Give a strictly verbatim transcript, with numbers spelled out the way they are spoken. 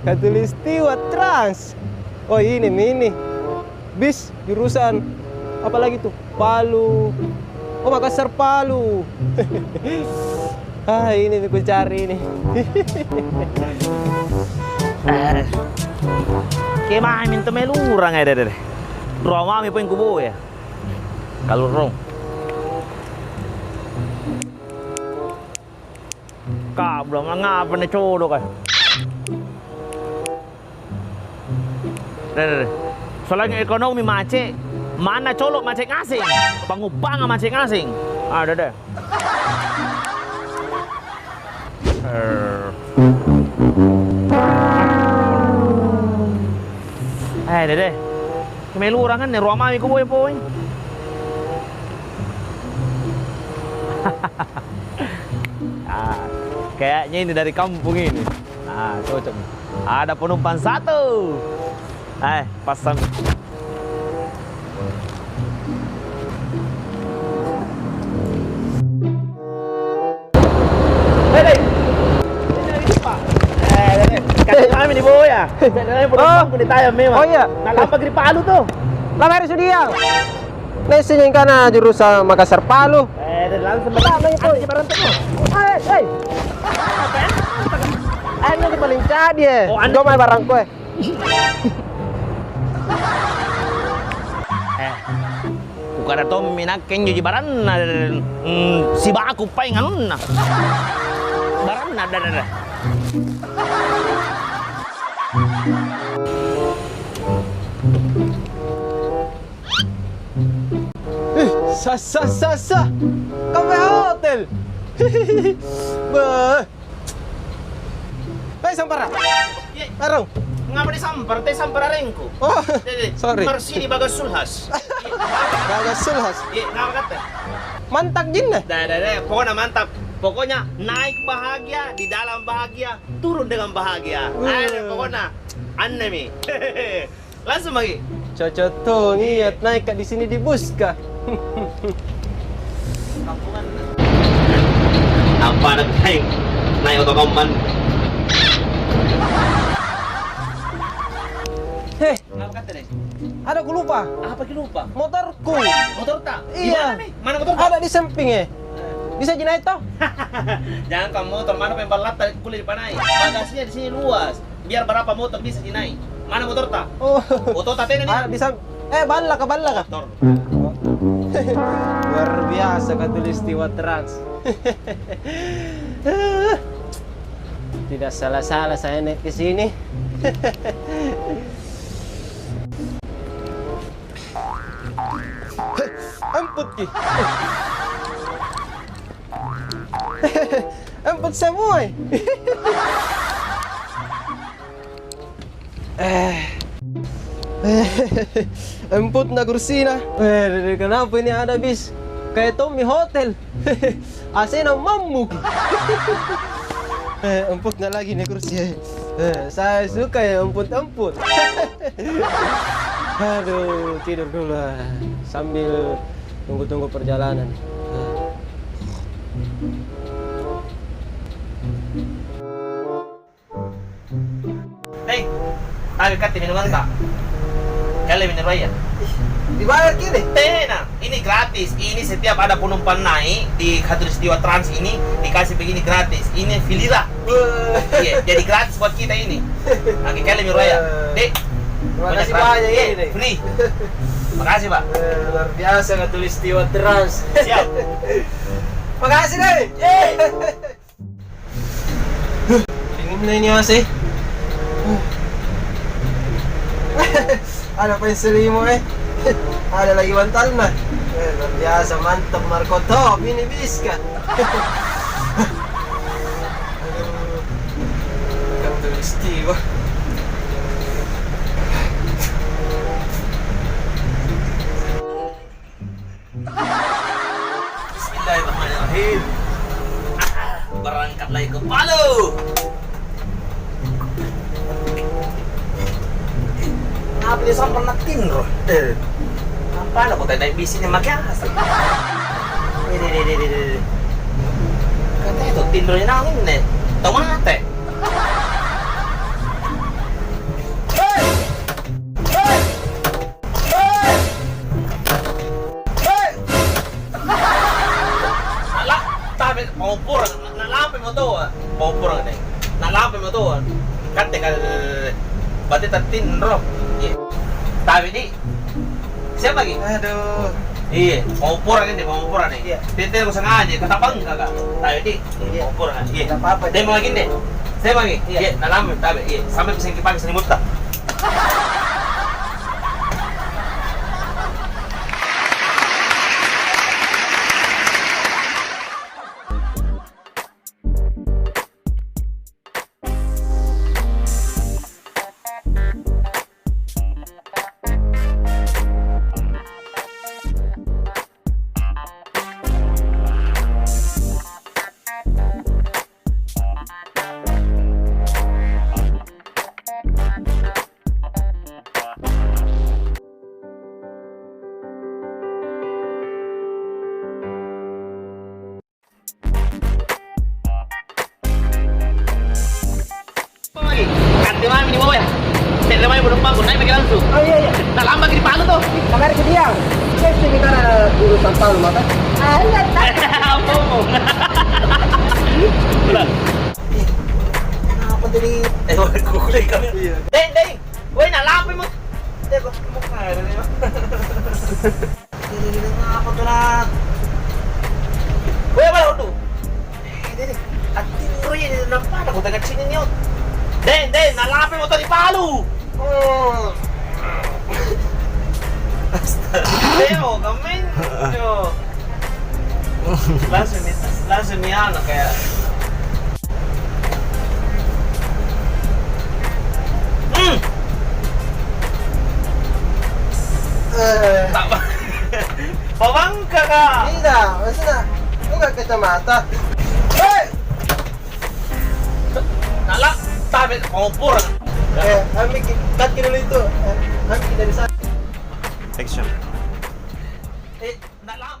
Khatulistiwa Trans. Oh, ini mi ini. Bis jurusan apalagi tuh? Palu. Oh, Makassar Palu. Ah, ini mi kucari ini. Eh, kemae mintu melurang, eh, deh, deh, deh. Rua mami poeng kuboya. Kalurung. Kabla mangapa nicodok, eh? Deh, deh, deh. Selain ekonomi macet, mana colo' macet ngaseng, panguppangang macet ngaseng. Ah, deh, deh. Eh. Eh, deh, deh. Kemelurang anne, rua mami kuboya poeng. Ah, kayaknya ini dari kampung ini. Ah, cocok nih. Ada penumpang satu. Eh, pasang. Hei, dei. Eh, dei, dei. Kami di bawah ya. Saya penumpang di Thailand memang. Oh, iya. Nah, lampa geri Palu tuh. Lampa hari sudiang. Naisseng kana jurusan Makassar Palu. Eh, dan langsung berapa itu? Ada di barang tuh. Eh, eh. Anu di paling cadi, eh. Oh, anu. Jomai barangku, eh. Eh, kukana tommi nakke injo ji baranna, mm, sibaku paeng anunna. Baranna, da, da, da. Eh, sa, sa, sa, sa. Kafe hotel. Beuh. Hei, sampara. Ye. Arung. Ngapa disampar? Te sampar arengku. Oh, deh, deh. Sorry. Marsidi Bagas Sulhas. Bagas Sulhas. Ye, ngapa kata? Mantap jinne. Dah, dah, dah. Pokoknya mantap. Pokoknya naik bahagia, di dalam bahagia, turun dengan bahagia. Wih. Ayo, pokoknya anne mi. Langsung maki. Cocok tong, iya, naikka di sini di buska. Apa ada naik, naik oto kompan. Heh, apa kata deh? Ada ku lupa. Apa ki lupa? Motorku. Motor tak? Iya. Di mana, Mi? Mana motor? Ada di samping, eh. Bisa ji naik toh? Jangan kau motor, mana pemballatta kulle dipanai. Bagasinya di sini luas. Biar berapa motor bisa ji naik. Mana motor ta? Oh. Motor ta tena nih. Ah, di sam-, eh, ballaka, ballaka. Motor. Luar biasa Khatulistiwa Trans. Tidak salah-salah saya naik ke sini. Amputki. Amput semua. Eh. Emputna kursina. Eh, kenapa ini ada bis? Kayak tommi hotel. A C-na mammuki. Eh, empukna lagi nih kursi, eh. Eh, saya suka ya emput-emput. Aduh, tidur dulu, ah. Sambil tunggu-tunggu perjalanan. Ah. Hei, tapi katti minumanta. Kale minum raya. Ih, dibayar ki deh. Tena, ini gratis. Ini setiap ada penumpang naik di Khatulistiwa Trans ini dikasih begini gratis. Ini filira. Wah. Iya, jadi gratis buat kita ini. Oke, kale minum raya. Eh. Dek. Terima kasih banyak, iya, ini. Free. Makasih, Pak. Eh, luar biasa Khatulistiwa Trans. Siap. Makasih, deh. Yeay. Dinginna ini, Mas, eh. Ada paeng selimo, eh. Ada lagi bantalna. Eh, luar biasa, mantap, Marco Top ini, Biska. Aduh, ikan tulis tiba. Bismillahirrahmanirrahim. Ah, berangkat lagi ke Palu. Ngapa dia sampai nak tinro? Eh, apa nak kau tanya bisi ni makai asal? Eh, deh, deh, deh, deh, deh. Katanya tu tinro ni naon ni? Tau mate. Pura, na-, nalampai motoa. Pau pura deh. Nalampai motoa. Katte kal-, berarti tatinro. Iya. Tapi di, siapa lagi? Aduh. Iya, mau pura kan deh, mau pura nih. Iya. Tete aku sengaja, kata bangka kak. Tapi di, iya, mau pura kan. Iya. Nggak apa-apa. Dia mau lagi deh. Saya lagi. Iya. Iya, nalampai, tapi iya. Sampai bisa kita pakai seni mutta. Lagi, kante mami di bawah ya. Se're mai penumpangku, naik lagi langsung. Oh, iya, iya. Nah, lambaki di palu tuh. Kamari ke dia. Saya sih bicara urusan palu, maka. Ah, iya, tak. Apa mau? Udah. Kenapa jadi? Eh, kukulik kami. Iya. Deng, deng. Woi, na lampe mo. Teko, mo kaya ni. Deng, deng, deng, apa tu, nak? Woi, apa tu? Eh, deng, deng. Ati rui ni nampak aku tengah sini ni. Deng, deng, na lampe mo tadi palu. Oh. Astaga. Teo, kamen. Yo. Langsung ni, langsung ni anu kayak. Hmm. Eh. Tak apa. Pabangka ka. Tidak, maksudnya, bukan kacamata. Hei! Nala, tabe kompor. Eh, ambil ki-, cut ki dulu itu. Eh, ambil ki dari sana. Action. Eh, nala.